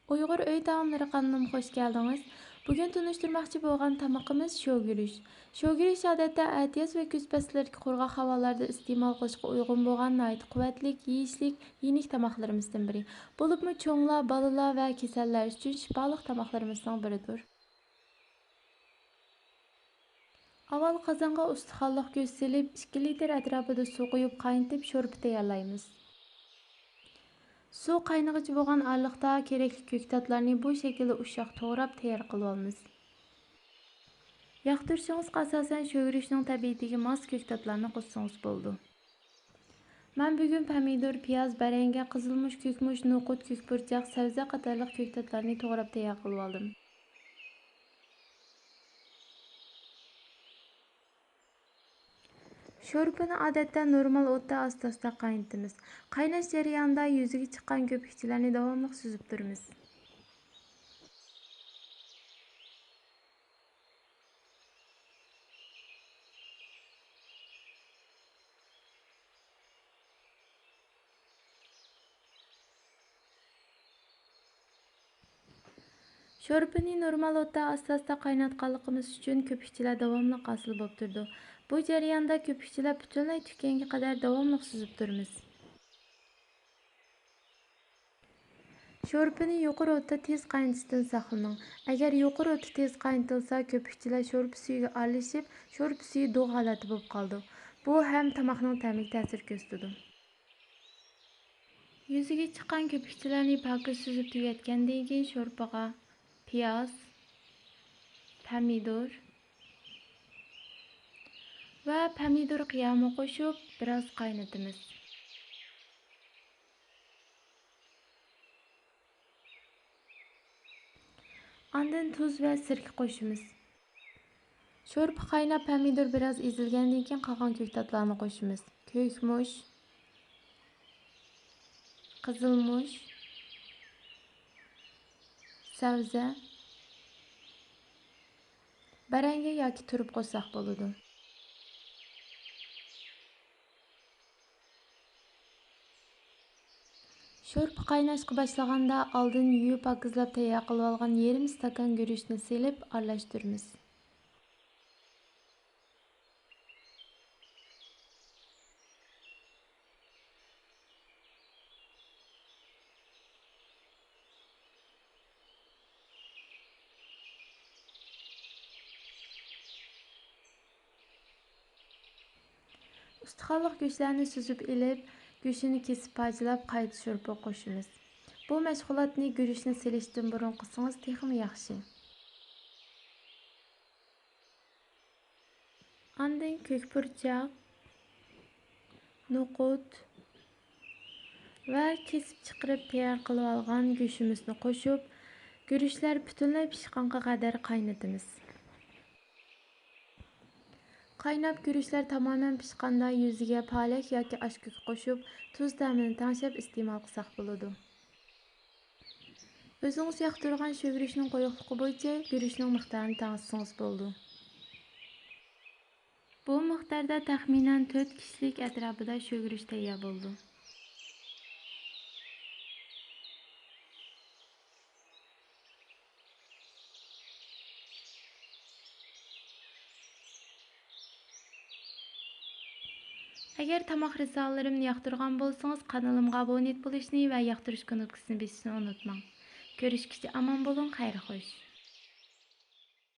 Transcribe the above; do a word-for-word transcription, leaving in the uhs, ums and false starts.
ئۇيغۇر ئۆي تائاملىرى قانىلىمغا خۇش كەلدىڭىز. بۈگۈن تونۇشتۇرماقچى بولغان تامىقىمىز شوۋىگۈرۈچ. شوۋىگۈرۈچ ئادەتتە ئەتىياز ۋە كۈز پەسىللىرىدىكى قۇرغاق ھاۋالاردا ئىستېمال قىلىشقا ئۇيغۇن بولغان ناھايىتى قۇۋۋەتلىك، يېيىشلىك، يېنىك تاماقلىرىمىزدىن بىرى. بولۇپمۇ چوڭلار، بالىلار ۋە كېسەللەر ئۈچۈن شىپالىق تاماقلىرىمىزنىڭ بىرىدۇر. ئاۋۋال قازانغا ئۇستىخانلىق گۆش سېلىپ، ئىككى لىتىر ئەتراپىدا سۇ قۇيۇپ قاينىتىپ، شورپا تەييارلايمىز. سۇ قاينىغىچە بولغان ئارىلىقتا كېرەكلىك كۆكتاتلارنى بۇ شەكىلدە ئۇششاق توغراپ تەييار قىلىۋالىمىز. ياقتۇرۇشىڭىزغا ئاساسەن شۆگىرىشنىڭ تەبىئىتىگە ماس كۆكتاتلارنى قوشسىڭىز بولىدۇ. مەن بۈگۈن پەمىدۇر، پىياز، بەرەڭگە، قىزىلمۇچ، كۆكمۇچ، نوقۇت، كۆكپۇرچاق، سەۋزە قاتارلىق كۆكتاتلارنى توغراپ تەييار قىلىۋالدىم. شورپىنى ئادەتتە نورمال ئوتتا ئاستا-ئاستا قاينىتىمىز. قايناش جەريانىدا يۈزىگە چىققان كۆپۈكچىلەرنى داۋاملىق سۈزۈپ تۇرىمىز. شورپىنى نورمال ئوتتا ئاستا-ئاستا قايناتقانلىقىمىز ئۈچۈن كۆپۈكچىلەر داۋاملىق ھاسىل بولۇپ تۇرىدۇ. بۇ جەرياندا كۆپۈكچىلەر پۈتۈنلەي تۈگىگەنگە قەدەر داۋاملىق سۈزۈپ تۇرىمىز. شورپىنى يۇقىرى ئوتتا تېز قاينىتىشتىن ساقلىنىڭ. ئەگەر يۇقىرى ئوتتا تېز قاينىتىلسا، كۆپۈكچىلەر شورپا سۈيىگە ئارىلىشىپ، شورپا سۈيى دۇغ ھالەتتە بولۇپ قالىدۇ. بۇ ھەم تاماقنىڭ تەمىگە تەسىر كۆرسىتىدۇ. يۈزىگە چىققان كۆپۈكچىلەرنى پاكىز سۈزۈپ تۈگەتكەندىن كېيىن، شورپىغا پىياز، پەمىدۇر ۋە پەمىدۇر قىيامى قوشۇپ، بىراز قاينىتىمىز. ئاندىن تۇز ۋە سىركە قوشىمىز. شورپا قايناپ، پەمىدۇر بىراز ئېزىلگەندىن كېيىن، قالغان كۆكتاتلارنى قوشىمىز. كۆكمۇچ، قىزىلمۇچ، سەۋزە، بەرەڭگە ياكى تۇرۇپ قوشساق بولىدۇ. شورپا قايناشقا باشلىغاندا، ئالدىن يۇيۇپ پاكىزلاپ تەييار قىلىۋالغان يېرىم ئىستاكان گۈرۈچنى سېلىپ ئارىلاشتۇرىمىز. ئۇستىخانلىق گۆشلەرنى سۈزۈپ ئېلىپ، گۆشىنى كېسىپ پارچىلاپ، قايتا شورپىغا قوشىمىز. بۇ مەشغۇلاتنى گۈرۈچنى سېلىشتىن بۇرۇن قىلسىڭىز تېخىمۇ ياخشى. ئاندىن كۆكپۇرچاق، نوقۇت ۋە كېسىپ چىقىرىپ تەييار قىلىۋالغان گۆشىمىزنى قوشۇپ، گۈرۈچلەر پۈتۈنلەي پىشقانغا قەدەر قاينىتىمىز. قايناپ گۈرۈچلەر تامامەن پىشقاندا، يۈزىگە پالەك ياكى ئاشكۆكۈ قوشۇپ، تۇز تەمىنى تەڭشەپ ئىستېمال قىلساق بولىدۇ. ئۆزىڭىز ياقتۇرغان شۆگىرىچنىڭ قويۇقلۇقى بويىچە گۈرۈچنىڭ مىقدارىنى تەڭشىسىڭىز بولىدۇ. بۇ مىقداردا تەخمىنەن تۆت كىشىلىك ئەتراپىدا شۆگىرىچ تەييار بولىدۇ. ئەگەر تاماق رىسالىلىرىمنى ياقتۇرغان بولسىڭىز، قانىلىمغا ئابۇنېت بولۇشنى ۋە ياقتۇرۇش كۇنۇپكىسىنى بېسىشنى ئۇنتۇماڭ. كۆرۈشكىچە ئامان بولۇڭ، خەير خوش.